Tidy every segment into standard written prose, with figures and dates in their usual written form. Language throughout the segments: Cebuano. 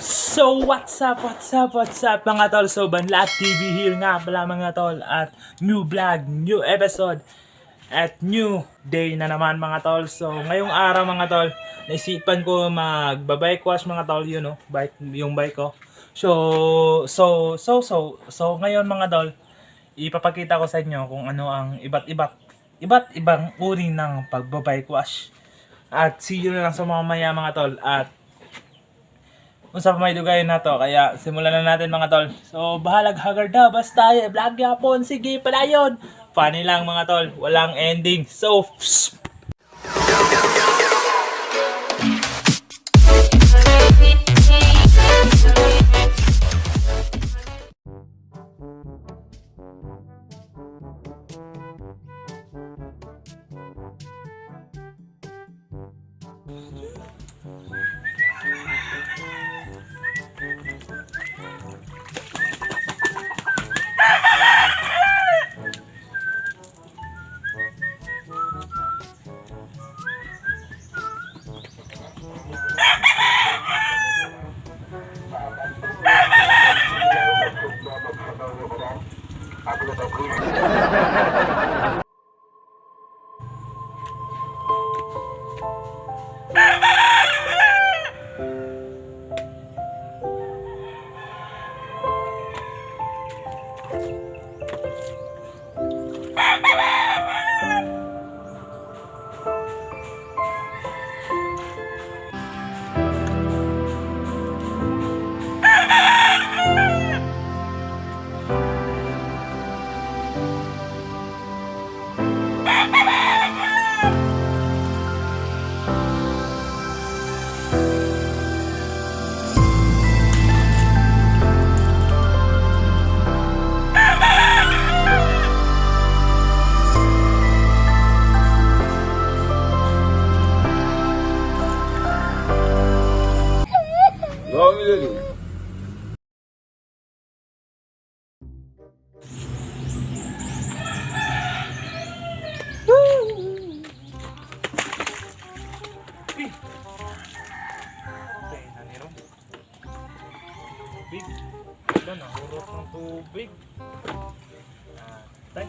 So, what's up, what's up, what's up, mga tol? So, Banlat TV here nga pala, mga tol. At new vlog, new episode, at new day na naman, mga tol. So, ngayong araw, mga tol, naisipan ko magbabike wash, mga tol, bike, yung bike ko. So, ngayon, mga tol, ipapakita ko sa inyo kung ano ang iba't ibang uri ng pagbabike wash. At see you na lang sa mamaya, mga tol. At unsa pa may dugayon na to, kaya simulan na natin, mga tol. So bahalag hagarda, basta vlog yapon, sige palayon. Funny lang, mga tol, walang ending. So psst. Long. Okay, na ni ron. Tubig. Ito, nahurot ng tubig. Ah, tay.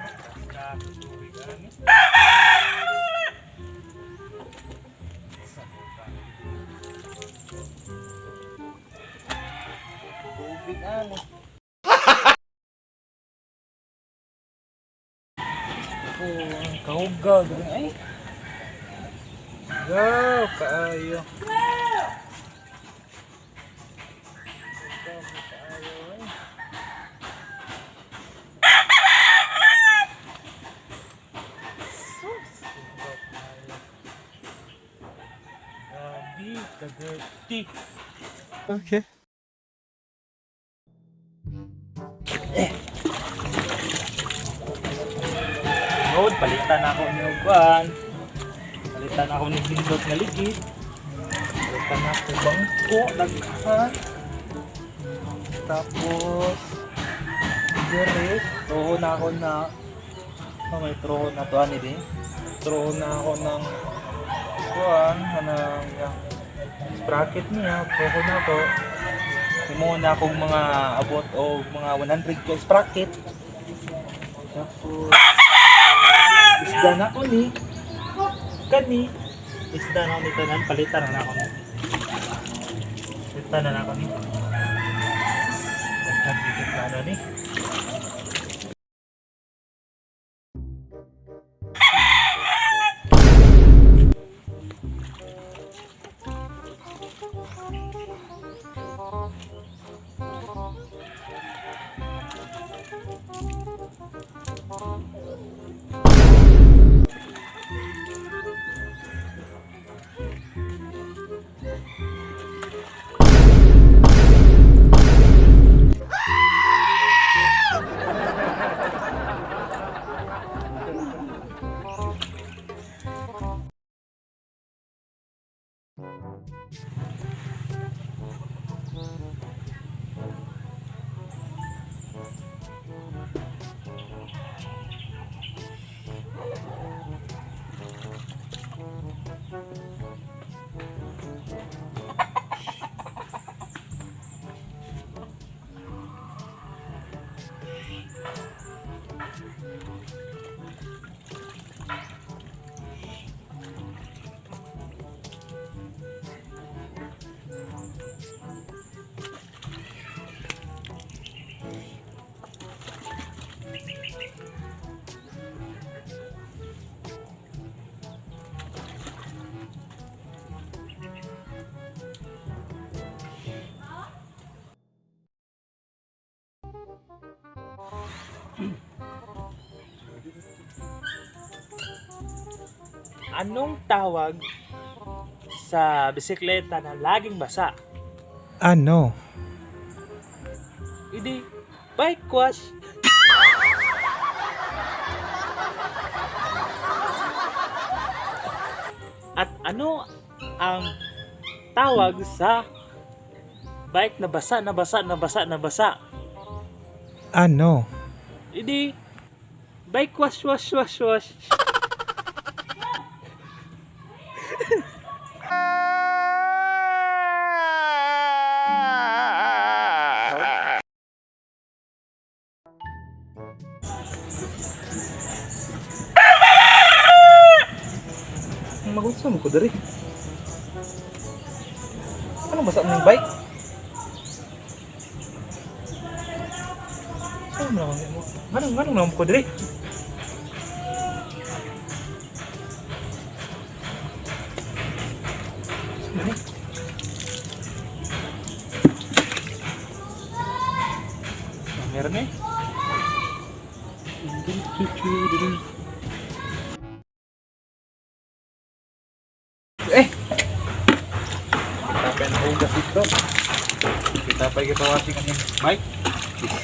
Basta tubig ani. Tubig ani. Oh, ang kahugaw. Ay. Go, kaayo. Go, kaayo, eh. Sus, go, kaayo. Grabe, ka-dirty. Okay. Road, palitan ako ni Uguan. Palitan ako ni Pindot nga ligid. Palitan ako bangko, daghan. Tapos, dire, truho na ako na, oh, may truho na to, ani din. Truho na ako ng, kuan, ng, yung sprocket niya, truho na to. Himuon na akong mga abot o mga 100 ka sprocket. Tapos, isda na ko ni. Kani. Isda na ko ni tanan. Palitan na ako ni. Palitan na ako ni. Daghan dito plano ni. Anong tawag sa bisikleta na laging basa? Ano? Idi, bike wash. At ano ang tawag sa bike na basa na basa na basa na basa? Ano? Idi, bike wash wash wash wash. Magusto mo ko diri. Ano basa mong bike? Saan mo lang mo? Nganong nganong naman ko diri? Saan man eh? Ah, meron eh. Eh! Kita pa yung hugas ito. Kita pa yung gipawasing ang bike.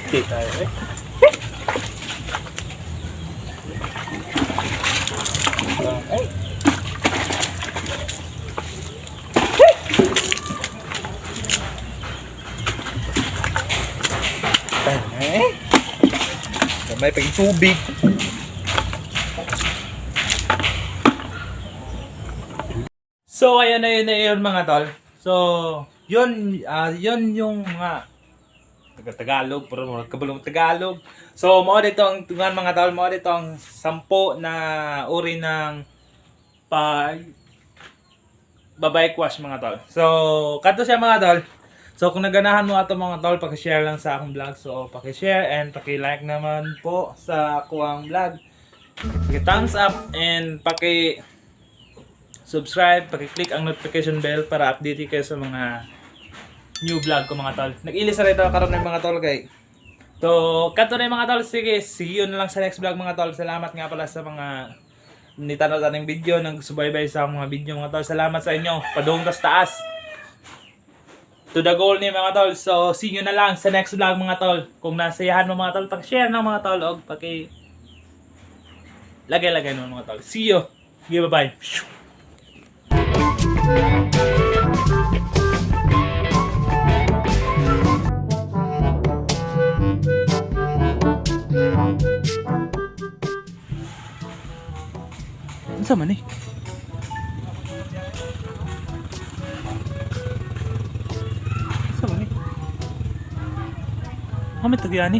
Stay tayo eh. Ay! Eh! Gamay pag tubig. So ayun na yun na yun, mga tol. So yun yun yung mga taga Tagalog, pero mga kabalong Tagalog. So mao dito ang tungan, mga tol, mao dito ang 10 na uri ng pag babike wash, mga tol. So kadto siya, mga tol. So kung naganahan mo ato, mga tol, paki-share lang sa akong vlog. So paki-share and paki-like naman po sa akuang vlog. Paki-thumbs up and paki subscribe, paki-click ang notification bell para update kayo sa mga new vlog ko, mga tol. Nag-ilis na rin ito karon ng mga tol kay. So, kato na yung mga tol. Sige, see you na lang sa next vlog, mga tol. Salamat nga pala sa mga nitanaw ng video, nagsubaybay sa mga video, mga tol. Salamat sa inyo. Padung tas taas. To the goal ni mga tol. So, see you na lang sa next vlog, mga tol. Kung nasayahan mo, mga tol, pag-share ng mga tol og paki lagay-lagay naman, mga tol. See you. Okay, bye-bye. Unsa man eh? Unsa man eh? Kami tagyani.